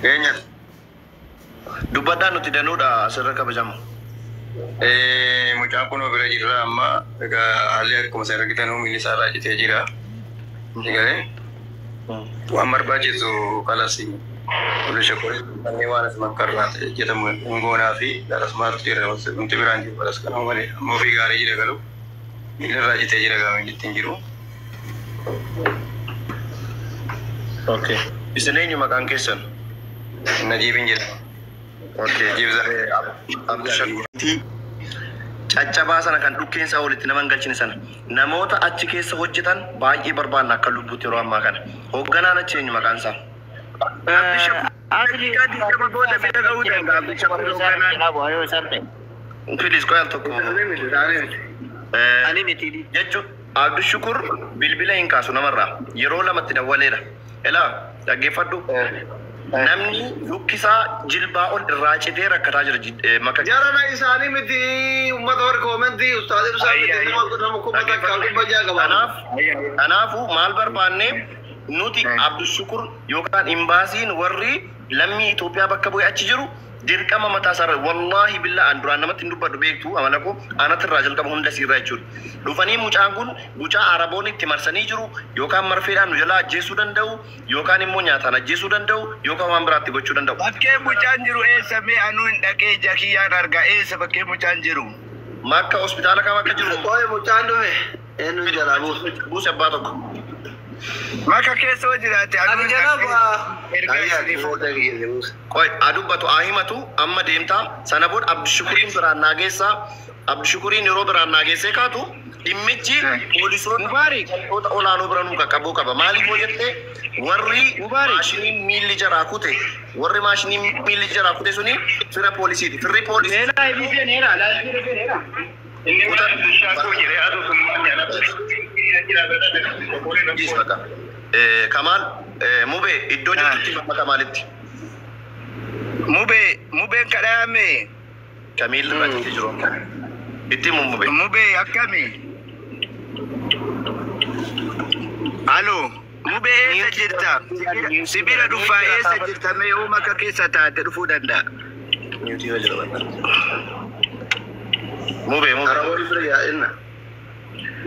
Eenyudha? Dubbadhaa, nuti danuudha asirra kabajamu. Mucaan kun bira jirra amma. Egaa haalli akkuma isin argitan miilli isaa irraa citee jira. Egalee waan barbaachisu kalas Abdushakurii kanneen waan as makkarraa jedhamu hingoonaa fi garas maaltu jira, wanti biraan jiru kalas kana malee. Amma ofii gaarii jira, garuu miilli irraa citee jira, gaafa miilli ittiin jiru. Okay. Isin eenyu maqaan keessan? Najiibin jedhama. Okay. Najiib Zahra. Abdushakur. Caccabaa sana kan dhukkeensaa walitti nama hin galchine sana, namoota achi keessa hojjetan baay'ee barbaanna akka lubbuutti yeroo ammaa kana. Hoogganaan achi eenyu maqaan isaa? Abdushakur daqiiqaa 20 booda bira ga'uu danda'a. Abdushakur hoogganaan. Please, qoyal tokko. Ani miti. Jechuun Abdushukur bilbila hin kaasu namarraa. Yeroo lamatti dawwaleera. Elaa, dhaggeeffadhu. Namni lukkisaa jilbaa ol irraa citee rakkataa jira maka. Jarana, isaanii miti, uummata warri koomentii ustaas ibsaa miti, nama 1600 qaba. Kanaafuu maal barbaanne nuti? Abdushukur yookaan imbaasiin warri lammii Itoophiyaa bakka bu'ee achi jiru dirqama mataa isaarra, wallaahi billaa, an duraan namatti hin dubbadhu, beektu amala koo, anatti irraa jalqaba hunda siirraa jechuudha. Dhufanii mucaan kun mucaa Araboonni itti marsanii jiru, yookaan marfeedhaan nu jalaa ajjeesuu danda'u, yookaan immoo nyaataan ajjeesuu danda'u, yookaan waan biraatti gochuu danda'u. Bakkee mucaan jiru eessa mee? Anuu hin dhaqee ija kiyyaan argaa, eessa bakkee mucaan jiru? Makka hospitaala kam akka jiru. Qoy, mucaan dhufe eenyu jalaa buusu? Buuse abbaa tokko. Maka keessa hoo jiraate anuu Ani hin jalaa dhaqee bu'aa. ergaa isinii fuudha. Qoy, haa dubbatu, haa himatu. Amma deemtaa sana booda Abdishukuriin biraan naa geessaa. Abdishukuriin yeroo biraan naa geessee kaatu dhimmichi poolisoota Mubaarik. jaltoota olaanoo bira nuu qaqqabuu qaba. Maaliif hoo jettee, warri Mubaarik. maashiniin miilli jaraa kute, warri maashiniin miilli jaraa kute suni fira poolisiiti. Firri poolisii Meelaa ifi seeneera, laayifii seeneera. Inni waan Abdushakur jedhee aduu sun maal jedhama? Bakka. Kamaal, Mubee, iddoo jirtutti amma Kamaalitti. Mubee, mubeen kadhaame. Kamiilli irraa citee jiru. Itti himu, Mubee. Mubee, akkami? Alo, mubee, eessa jirta? Sibira dhufaa, eessa jirta? Mee yoo maka keessa taate dhufuu danda'a. Mute irra jira bakka. Mubee, Mubee. Araboonni bira yaa'inna.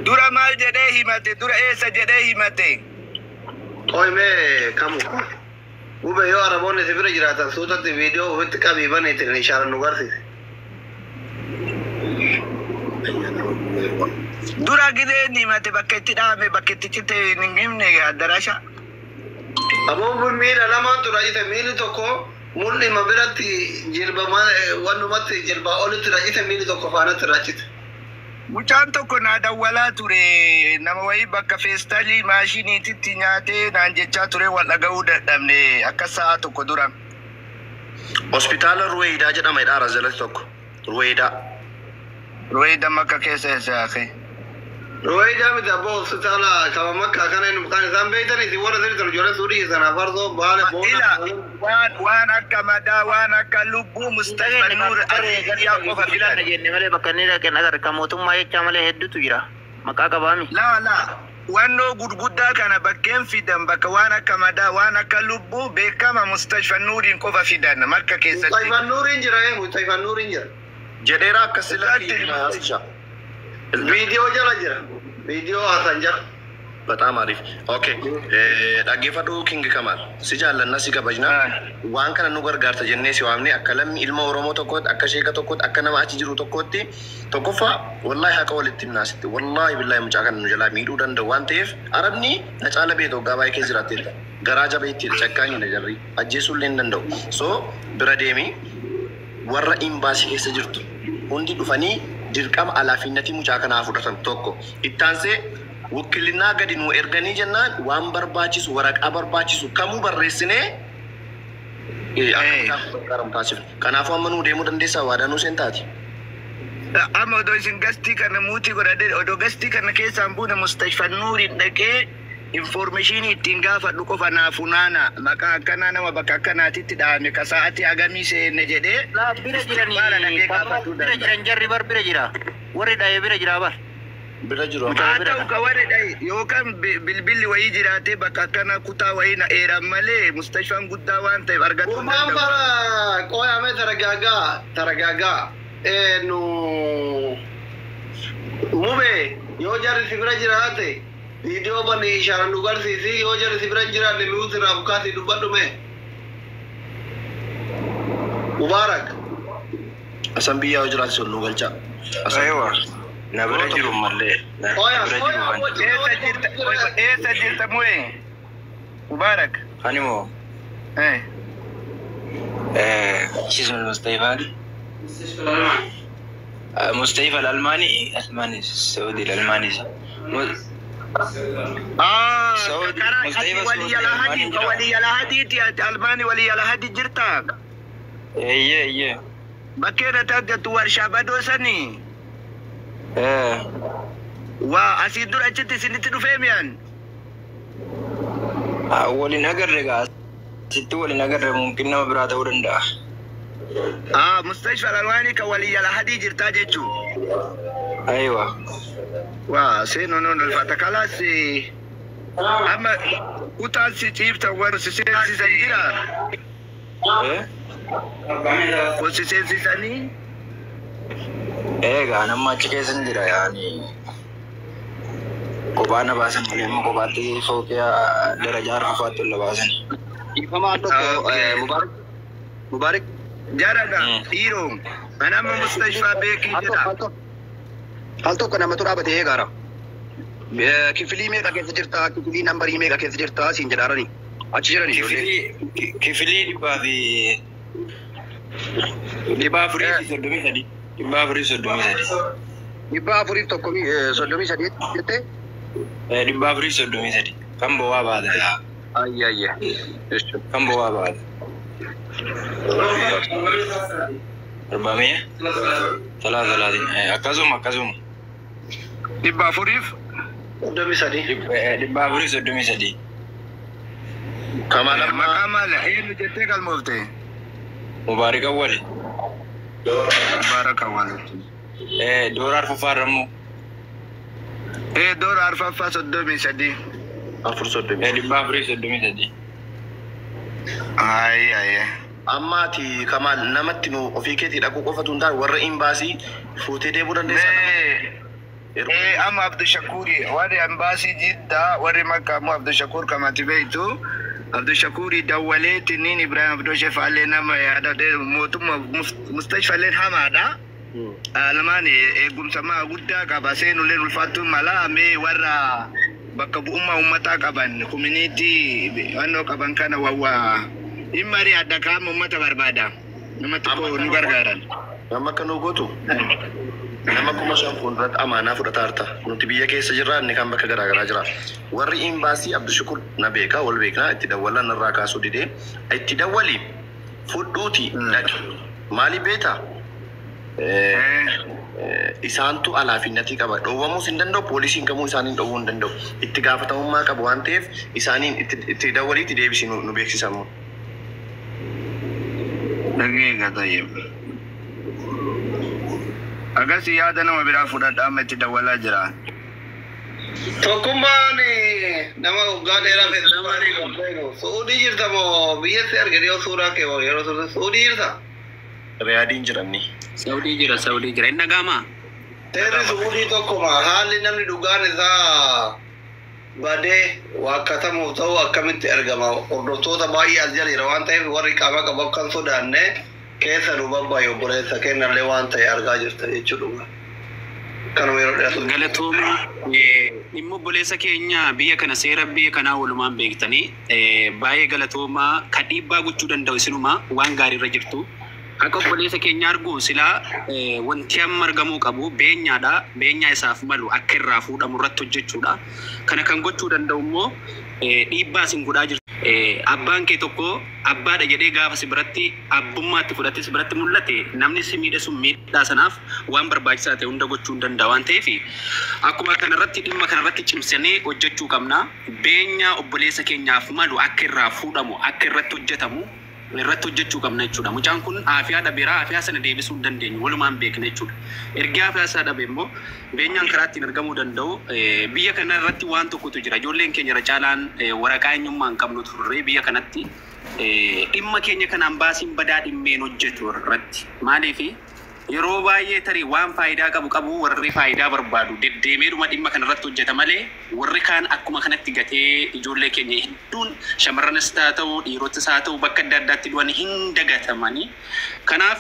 Dura maal jedhee himate? Dura eessa jedhee himate? Qoy, mee kamu. Bube, yoo Araboonni si bira jiraatan suutatti viidiyoo ofitti qabii baneetiin ishaaran nu garsiise. Dura gidee inni himate, bakka itti dhaame, bakka itti cite hin himne addaraasha. Aboon miila lamaan tura cite, miilli tokko mul'ima biratti jilba wannumatti jilbaa olitti racite, miilli tokko faanatti racite. Mucaan tokko naa dawwalaa ture, nama wayii bakka feestaalii maashiniititti nyaatee naan jechaa ture, wal dhaga'uu dadhabne akka sa'a tokko dura. Hospitaala Ruweeyidaa jedhama jedha jalatti tokko. Ruweeyidaa. Ruweeyda makka keessa eessa yaaqe? Ruweeydaa miti abboo, hospitaala kama makkaa kana inni maqaan isaan beektan isin warra sirriitti ijoollee suudhii sana farsoo baale Ila boona. waan akka madaa, waan akka lubbuu Mustapha Nuur Aliyyaa qofa Filanna filan. jenne malee bakka inni dhaqe agarra kan mootummaa jechaa malee hedduutu jira. Maqaa qabaami. Laa laa, wannoo gurguddaa kana bakkeen fidan, bakka waan akka madaa, waan akka lubbuu beekama Mustapha Nuuriin qofa fidan makka keessatti. Mustapha Nuuriin jira, Mustapha Nuuriin jira. Jedheera akkas Exactly. sila. Viidiyoo jala jira. Viidiyoo Hasan jala. በጣም አሪፍ, okay. Dhaggeeffadhu, King Kamal, si jaallanna, si kabajna. Waan kana nu gargaarta jennee si waamne. Akka lammi ilma Oromoo tokkootti, akka sheeka tokkootti, akka nama achi jiru tokkootti, tokkoffaa wallaahi haqa walitti himnaasitti, wallaahi billaahi, mucaa kana nu jalaa miidhuu danda'u waan ta'eef, Arabni na caala beeku waggaa baay'ee keessa jiraatteedha, garaa jabeetti cakkaanyidha, jarri ajjeesuu illee hin danda'u. So bira deemi, warra imbaasii keessa jirtu hundi dhufanii dirqama alaafinnatii mucaa kanaa fudhatan tokko. Ittaansee wukkilinaa gadi nu erganii jennaan, waan barbaachisu, waraqaa barbaachisu kamuu barreessinee akka mucaan kun gargaaramu taasifna. Kanaafuu amma nuu deemuu dandeessaa? Waadaa nuu seentaati. Amma odoo isin gastii kana muutii godhadhe, odoo gastii kana keessaan buune, Mustapha Nuuriin dhaqee information ittiin gaafadhu qofa naa funaana, maqaa akkanaa, nama bakka akkanaatitti dhahame, ka sa'aatii hagamii seenne jedhee Laa, bira istiqbaala jiranii dhaqee gaafachuu bira danda'a. jiran, jarri bar bira jira. Warri dha'ee bira jira bar. Bira jiru. Haa ta'u ka warri dhahi yookaan bilbilli wayii jiraatee bakka akkana kutaa wayii na eeran malee mustashfaan guddaa waan ta'eef argachuu hin Gurbaan danda'u. Bara qoyame taragaagaa taragaagaa nu mube yoo jarri si bira jiraate viidiyoo bani ishaaran nu garsiisi yoo jarri si bira hin jiraanne mi'uu sirraa bukaasii dubbadhu mee. Mubaarak. Asan biyyaa yoo jiraate sun nu galcha. Asan. Aywa. Na bira jiru mallee. Na Qoya bira qoya jiru waan. Eessa jirta eessa jirta mu'ee? Mubaarak. Ani moo isuma Mustayfaati. Mustayfa al-Almaani Almaani Saudi al-Almaani. Saudi Karaa ati Mustayfa walii Saudi ala Almaani hadi jira. Walii ala hadiiti ati Almaani walii ala hadi jirta. Eeyyee eeyyee. Bakkee irratti argattu warshaa badoo sanii. Eh. Waa asii dura achitti isinitti dhufee miyaan. Waliin agarre gaa asitti waliin agarre mumkin nama biraa ta'uu danda'a. Mustashfa Almaanii kan walii ala hadii jirtaa jechuun. Aywa. Waa seenuun nun ulfaata kalaas amma kutaan si ciibtan warri si seensisan jira. Eh? Kun si seensisanii Egaa nama achi keessa hin jira yaani kophaa na baasan malee amma kophaatti fooqee darajaa arfafaatti ol na baasan. Dhiifama al tokko Mubaarak. Mubaarak. Jaradha dhiiroo ani amma mustashfaa beekii Al jedha. tokko al tokko namatu dhaabatee eegaara. Kifilii meeqa keessa jirtaa? Kifilii nambarii meeqa keessa jirtaa? Siin jedhaarani. Achi jirani ijoollee. Kifilii 433. 433. 433 jettee? 433. Kan bo'aa baata. Ayya ayya. Kan bo'aa baata. Arba'amiyya? Talaa talaatiin. Akkasuma akkasuma. 400 33. 433. Kamaal amma Maqaa maali? Eenyu jettee galmoofte? Mubaarik Awwali. Mubaarak Awwal. Doora arfaffaa irra immoo. Doora arfaffaa 33. 430. 433. Ayya ayya. Amma ati Kamaal namatti nu ofii keetii dhaquu qofatu hin taane warra imbaasii fuutee deemuu dandeessaa nama. Mee amma Abdushakuuri warri ambaasii Jiddaa warri Makka ammoo Abdushakuur kamati beektu. Abdushakuuri dawwalee tinniin Ibrahim Abdoshe faallee nama yaada mootummaa mustashfalleen hamaadha. Lamaan eegumsa maa guddaa qaba seenulleen ulfaattuu mala mee warra bakka bu'ummaa uummataa qaban kuminiitii wannoo qaban kana wawwa hin marii adda qaama uummata barbaada. Nama tokko nu gargaaran. Nama akka nu gootu nama 5,000 fuulduratti amaanaa fudhataa jirta. Nuti biyya keessa jirra inni kan bakka garaagaraa jira. Warri imbaasii Abdushukur na beeka wal beekna itti dawwalan irraa kaasuu didee itti dawwali fudhuuti dhaqi. Maali beektaa? Isaantu alaa fi natii qaba. Dhowwamuus hin danda'u, poolisiin kamuu isaaniin dhowwuu hin danda'u. Itti gaafatamummaa qabu waan ta'eef isaaniin itti dawwaliitti deebisi nu beeksisamu. Dhageega tayyib. Agarsi yaada nama biraa fudhadha amma itti dawwalaa jira. Tokkummaan nama waggaa dheeraa fedha nama Suudii jirta moo biyyatti argite yoo suuraa kee yeroo turte Suudii jirta? Riyaadiin jiranni. Saudii jira, Saudii jira. Inni dhaga'amaa? Seerri Suudii tokkuma haalli namni dhugaan isaa badee waakkatamuuf ta'u akkamitti argama hordoftoota baay'ee as jala jira waan ta'eef warri qaama qabu akka hin sodaanne keessa nu babbaye obboleessa kennallee waan ta'e argaa jirta jechuudha. Kanuma yeroo dheeratu. Galatooma dhimma obboleessa keenya biyya kana seera biyya kanaa walumaan beektanii baay'ee galatoomaa kan dhiibbaa gochuu danda'u isinuma waan gaariirra jirtu. Akka obboleessa keenya argu silaa wanti amma argamuu qabu beenyaadha. Beenyaa isaaf malu akka irraa fuudhamu irratti hojjechuudha. Kana kan gochuu danda'u immoo dhiibbaa isin godhaa jirtu. Abbaan kee tokko abbaadha jedhee gaafa si biratti abbummaatti fudhatee si biratti mul'ate namni si miidhe sun miidhaa sanaaf waan barbaachisaa ta'e hunda gochuu hin danda'a waan ta'eef akkuma kanarratti dhimma kanarratti cimsanii hojjechuu qabna. Beenyaa obboleessa keenyaaf malu akka irraa fuudhamu akka irratti hojjetamu Irratti hojjechuu qabna jechuudha. Mucaan kun aafiyaa dhabeera, aafiyaa sana deebisuu hin dandeenyu, walumaan beekna jechuudha. Ergi aafiyaa isaa dhabe immoo beenyaan karaa ittiin argamuu danda'u biyya kana irratti waan tokkotu jira. Ijoolleen keenya irra caalaan waraqaa eenyummaa hin qabnu turre biyya kanatti dhimma keenya kanaan baasiin badaa dhimmeen hojjetu irratti. Maaliifi yeroo baay'ee tarii waan faayidaa qabu qabu warri faayidaa barbaadu deddeemeedhuma dhimma kana irratti hojjeta malee warri kaan akkuma kanatti gatee ijoollee keenya hedduun shamarranis haa ta'u dhiirotas haa ta'u bakka adda addaatti du'an hin dagatamanii. Kanaaf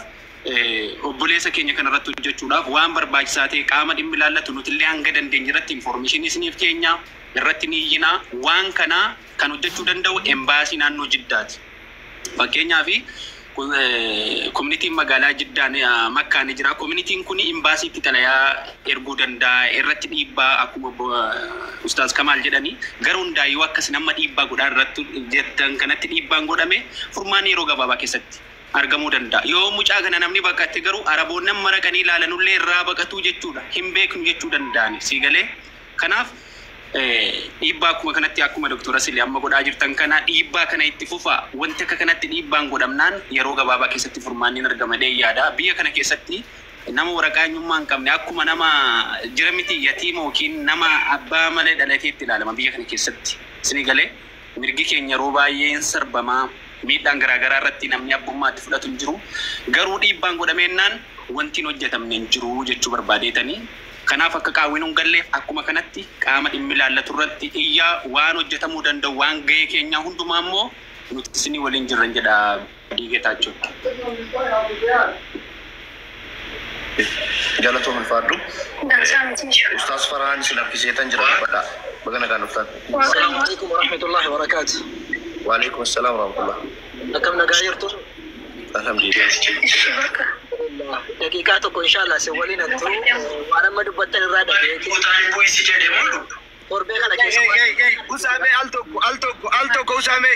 obboleessa keenya kana irratti hojjechuudhaaf waan barbaachisaa ta'e qaama dhimmi ilaallatu nuti illee hanga dandeenye irratti information isiniif keenya irratti ni iyyinaa. Waan kana kan hojjechuu danda'u embaasii naannoo Jiddaati. Fakkeenyaaf koominitiin magaalaa Jiddaan Makkaa ni jira. Koominitiin kun imbaasiitti xalayaa erguu danda'a. Irratti dhiibbaa akkuma Ustaaz Kamaal jedhanii gara hundaayyuu akkas nama dhiibbaa godhaa irratti jettan kanatti dhiibbaan godhame furmaanni yeroo gabaabaa keessatti argamuu danda'a. Yoo mucaa kana namni baqatte garuu araboonni amma raqanii ilaalanullee irraa baqatuu jechuudha. Hin beeknu jechuu danda'ani. Sii galee? Kanaaf dhiibbaa akkuma kanatti akkuma Doktora Silii amma godhaa jirtan kana dhiibbaa kana itti fufaa. Wanti akka kanatti dhiibbaan godhamnaan yeroo gabaabaa keessatti furmaanni argama yaada. Biyya kana keessatti nama waraqaa eenyummaa hin qabne akkuma nama jira miti yatiima yookiin nama abbaa malee dhalateetti ilaalama biyya kana keessatti. Isinii galee mirgi keenya yeroo baay'ee hin sarbamaa miidhaan garaagaraa irratti namni abbummaatti fudhatu hin jiru. Garuu dhiibbaan godhameennaan wanti hin hojjetamne hin jiru jechuu barbaadeetanii. Kanaaf akka qaawwiin hin galleef akkuma kanatti qaama dhimmi ilaallatu irratti iyyaa waan hojjetamuu danda'u waan gahee keenyaa hundumaa immoo nuti isinii waliin jirran jedha Diigetaachoo. Galatoom ulfaadhu. Ustaaz Farhaan si laffiseetan jira dubbadha. Baga nagaan dhuftan. السلام عليكم ورحمة الله وبركاته. وعليكم السلام ورحمة الله. Akkam nagaa jirtu? Alhamdulillah. Daqiiqaa tokko inshallah isin waliin haa turu. Waan amma dubbattan irraa dhageetti. Torbee kana keessa Usaame al tokko al tokko al tokko Usaame.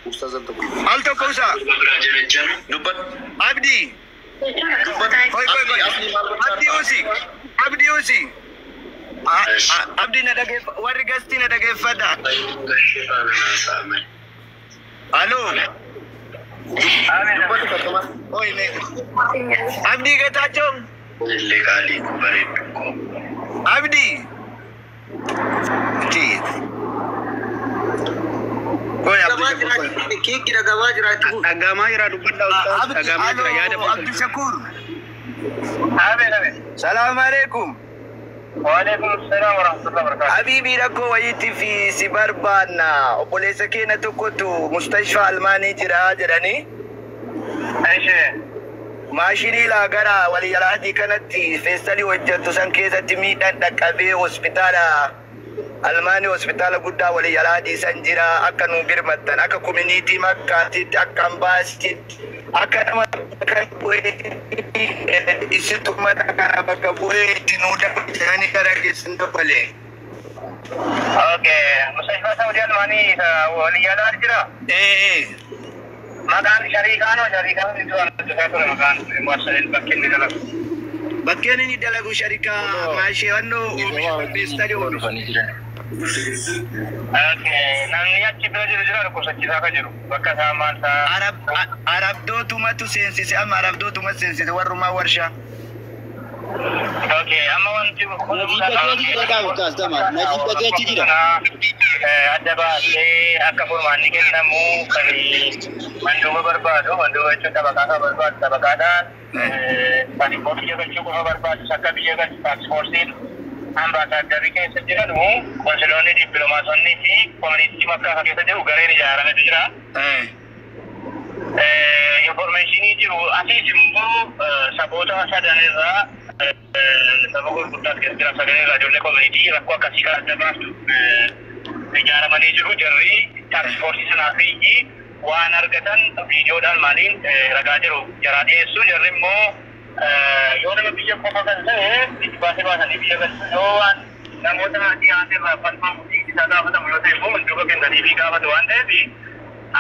Ustaaz al tokko. Al tokko Usaa. Dubbadhu. Abdi. Dubbadhu. Koi koi koi. Abdi usi. Abdi usi. Abdi na dhageeffa warri gastii na dhageeffadha. Alo. Dubbadhu kakkamaa. Oi me. Abdi Getaachoo. Abdi. Ti. Koi Abdi Shakur. Kiikki dhagamaa jiraachuu. Dhagamaa jira dubbadha Ustaaz. Dhagamaa jira yaada Abdi Shakur. Salaam alaikum. وعليكم السلام ورحمة الله وبركاته. Habiibii rakkoo wayiitii fi si barbaanna obboleessa keenya tokkotu mustashfaa almaanii jira jedhanii maashinii laagara waliyalaatii kanatti feestalii hojjettu san keessatti miidhaan dhaqqabee hospitaala almaanii hospitaala guddaa waliyalaatii san jira akka nu birmattan akka kuminiitii makkaatitti akka ambaasiitti akka nama kan bu'ee isitti ummata kana bakka bu'ee itti nuu dabalanii gara keessan dabalee. Okay, مستشفى سعودي الماني وليالات جرا. Ee. مكان شريكان وشريكان مكان مؤسسة بكين دلق. Bakkeen inni dalagu sharikaa maasheewannoo oomisha feestalii oomisha. Okay, namni achi bira jiru jira dhukkubsachiisaa kan jiru bakka isaa maal isaa. Arabdootumatu seensise amma arabdootuma seensise warrumaa warshaa. Okay, amma wanti Najib Bakkeetti jira Ustaaz Kamal. Najib Bakkeetti jira. Adda baasee akka furmaanni kennamu kan manduuba barbaadu manduuba jechuun tabaqaa kan barbaadu tabaqaadhaan kan immoo biyya galchuu qofa barbaadu akka biyya galchu taaksfoorsiin ambaasaaddarri keessa jiranu konsiloonni dippiloomaatonni fi koominitii makkaa kan keessa jiru gareen ijaarametu jira. Informeeshinii jiru asiis immoo saboota sadan irraa saba gurguddaa keessa jiran sadan irraa ijoollee koominitii rakkoo akkasii kan adda baastu ijaaramanii jiru jarri taaksfoorsii sanaa fi waan argatan viidiyoodhaan maaliin ragaa jiru jaraa dhiyeessu jarri immoo yoo nama biyya qofa kan ta'e itti baasee baasanii biyya galchu yoo waan namoota dhiyaate irraa falmamu isaa gaafatamu yoo ta'e immoo manduuba kennanii fi gaafatu waan ta'eef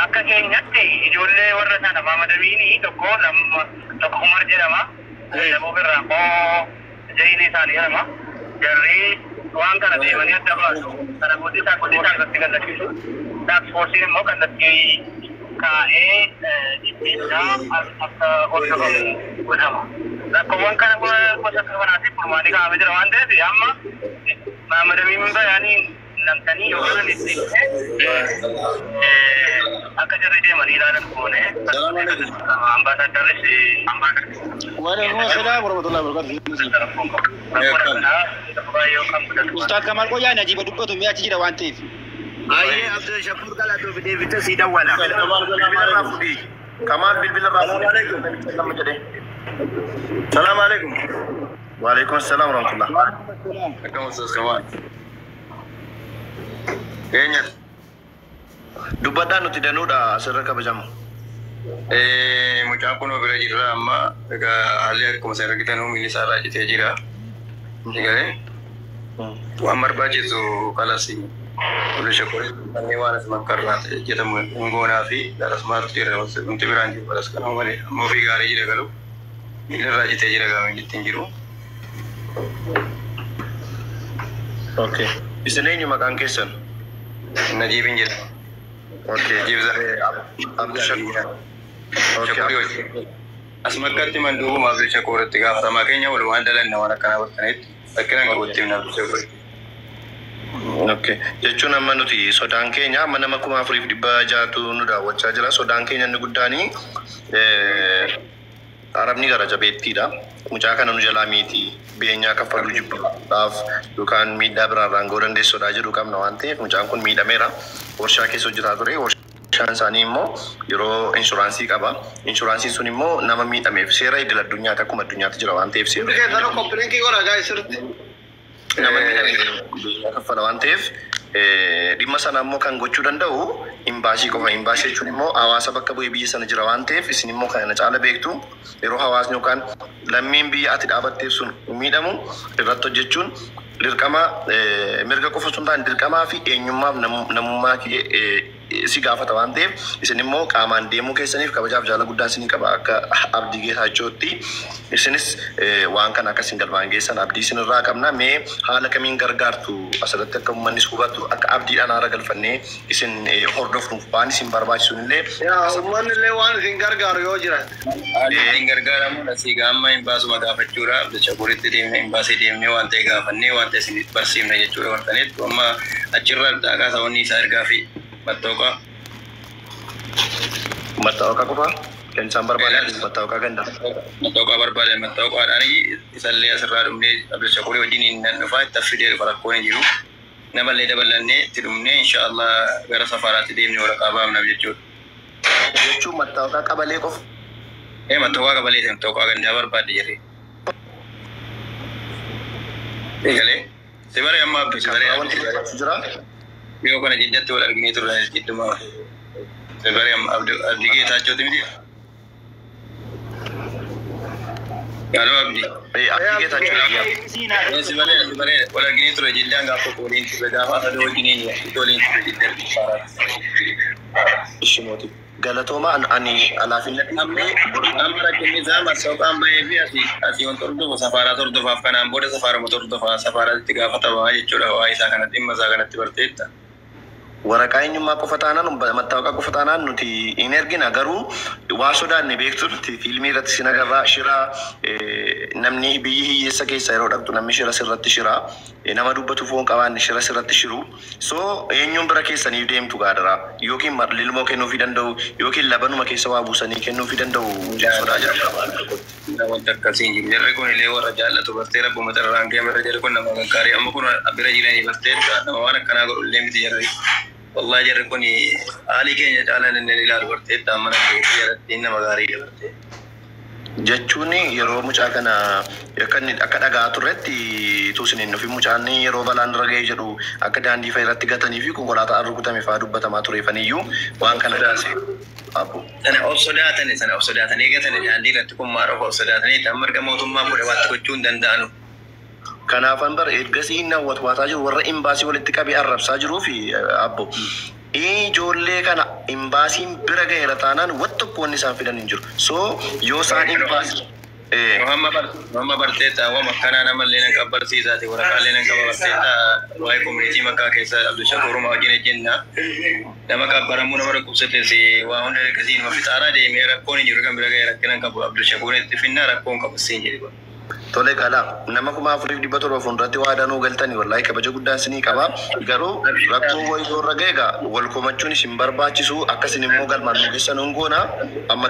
akka keenyatti ijoollee warra sana maamadamiini tokko lama tokko Umar jedhama Daboo birraa immoo Jayinii isaanii jedhama jarri waan kana deemanii adda baasu kana booddee isaa godhee isaa irratti gallachiisu taaksfoorsiin immoo kallattii Kaa'ee dhimmisaa akka hordofamu godhama. Rakkoowwan kana gosa kanaatiif furmaanni kaa'amee jira waan ta'eef amma Mahammad Bayaanii namtanii yookaan itti akka jarri deemanii ilaalan goone ambaasaaddarris. Waalaikum assalam warahmatullahi wabarakatuh. Ustaaz Kamal Qoyyaa Najiba dubbatu mi'a achi jira waan ta'eef. Ayyee Abdul Shakur Galatoo fidee bitta sii dawwala. Kamal bilbila irraa fuudhii. Salaam alaikum. Waalaikum assalam warahmatullah. Akkam Ustaaz Kamal? Eenyat? Dubbadhaa, nuti danuudha asirra kabajamu. Mucaan kun bira jirra amma. Egaa haalli akkuma isin argitan miilli isaa irraa citee jira. Galee waan barbaachisu kalas Abdul kanneen waan asuma karraa jedhamu hingoonaa fi darasmaatu jira, wanti biraan jiru kalas kana malee. Amma ofii gaarii jira, garuu miilli irraa citee jira, gaafa miilli ittiin jiru. Okay. Isin eenyu maqaan keessan? Najiibin jedhama. Okay. Najiib Zaree. Abdul Shakur. Okay. Shakurii hojii. Asuma akkatti manduubuma Abdul Shakuuritti gaafatamaa keenya walumaan dalanna waan akkanaa bartanitti rakkina qabutti himna Abdul Shakuuritti. Okay. Jechuun amma nuti sodaan keenya amma nama 4600tu nu daawwachaa jira. Sodaan keenya inni guddaani Arabni gara jabeettiidha. Mucaa kana nu jalaa miti. Beenyaa kaffaluu jibbuudhaaf yookaan miidhaa biraarraan ga'uu dandeessuudha jedhu qabna waan ta'eef mucaan kun miidhameera. Warshaa keessa hojjetaa ture. Warshaan isaanii immoo yeroo inshuraansii qaba. Inshuraansiin sun immoo nama miidhameef seera idil addunyaatti akkuma addunyaatti jira waan ta'eef seera Hundi keessanuu copy link godhaa guys sirriitti. Nama miidhameef beenyaa kaffala waan ta'eef dhimma sana immoo kan gochuu danda'u imbaasii qofa. Imbaasii jechuun immoo hawaasa bakka bu'ee biyya sana jira waan ta'eef isin immoo kana caala beektu. Yeroo hawaasni yookaan lammiin biyya ati dhaabatteef sun miidhamu irratti hojjechuun dirqama, mirga qofa osoo hin taane dirqamaa fi eenyummaaf namummaa si gaafata waan ta'eef isin immoo qaamaan deemuu keessaniif kabajaaf jaala guddaa isinii qaba akka Abdii Geetaachootti. Isinis waan kana akka isin galmaan geessan abdii isinirraa qabna. Mee haala kamiin gargaartu? Asirratti akka uummannis hubatu, akka abdiidhaan haara galfannee isin hordofnuuf waan isin barbaachisu illee. Yaa uummanni illee waan isin gargaaru yoo jiraate. Haalli ittiin gargaaramuun asii gaamma imbaasuma gaafachuudha. Abdul Shakuuritti deemnee, imbaasii deemnee, waan ta'e gaafannee waan ta'e isin barsiifna jechuudha bartanitti. Amma achirraa dhaaqaa sababni isaa ergaa fi mattooqaa. Mattaa'oqa qofa kan isaan barbaadan, mattaa'oqa ganda. Mattooqaa barbaadan, mattooqaadhaan isallee asirraa dhumnee Abdul Shakuurii wajjin nan dhufaa, itti affidee dhufa, rakkoon hin jiru. Namallee dabalannee itti dhumnee inshaallah gara safaraatti deemnee waraqaa baafnaaf jechuudha. Jechuun mattaa'oqa qabalee qofa. Ee, mattooqaa qabalee, mattooqaa gandaa barbaadde jirre. Eegalee. Si bare amma Abdul, si bare. Wanti barbaachisu jira. Yoo kana jiddatti wal arginee turre jidduma. Si bare amma Abdii Geetaachooti miti. Yaaloo Abdii. Abdii Geetaachoo. Si bare, si bare, wal arginee turre jiddaan gaafa tokko waliin turre, gaafa sadii wajjiniin waliin turre jiddatti. Ishi mootii. Galatooma, ani alaafin Amma amma rakkinni isaa massooqaan bahee fi asii wanti hordofu safaaraa hordofaaf, kanaan booda safaaruma hordofaa, safaaraatti gaafatama jechuudha waa isaa kanatti, dhimma isaa kanatti barteetta. Waraqaa eenyummaa qofa taanaan, mattaawaqaa qofa taanaan nuti hin ergina. Garuu waa sodaanne beektu, nuti fiilmii irratti sin agarraa shira, namni biyyi hiyyeessa keessa yeroo dhaqxu namni shira sirratti shira, nama dubbatu foon qabaanne shira sirratti shiru. So eenyuun bira keessaniif deemtu gaadara yookiin lilmoo kennuufii danda'u yookiin labanuma keessa waa buusanii kennuufii danda'u sodaa jedhu. Wanta akkasii hin jiru. Jarri kun illee warra jaallatu bartee, rabbuma xarraan kee bira, jarri kun nama gaggaarii amma kun bira jiranii bartee, nama waan akkanaa godhu illee miti jarri. Wallahi jarri kun haalii keenya caalaan inni ilaalu bartee, mana keessa jalatti nama gaarii bartee. Jechuun yeroo mucaa kana akka inni akka dhagaa turretti tuusin hin dhufin, mucaan yeroo balaan irra ga'ee jedhu akka daandii fa'a irratti gatanii fi konkolaataa rukutame fa'aa dubbatamaa tureefaniyyuu waan kana kaasee abbo. Sana of sodaatani, sana of sodaatanii gatani daandii irratti kun maal of sodaatanii amma erga mootummaa fuudhe waatti gochuu hin danda'anu. Kanaafan bara ergasii inni hawwatu jiru warra imbaasii walitti qabee arrabsaa jiruu fi abbo. Ijoollee kana imbaasiin bira ga'eera taanaan wat tokko wanni isaan fidan hin jiru. So yoo isaan imbaasii Muhammad barteetta waan akkanaa namallee nan qabbarsiisaati waraqaalee nan qaba barteetta waa'ee koominitii makkaa keessa Abdushakuuruma wajjin ejjenna. Nama qabbaramuu nama dhukkubsates waa hunda ergasii nama fixaaraa deemee rakkoon hin jiru kan bira ga'e rakkina hin qabu Abdushakuur itti finnaa rakkoon qabu siin jedhi. Tole galaa nama 4700 fuulduratti waa danuu galtanii wallaahi kabaja guddaa isinii qaba. Garuu rakkoo wayii irra ga'e egaa wal komachuun isin barbaachisu akkasin immoo galmaan nu geessan hin goona. Amma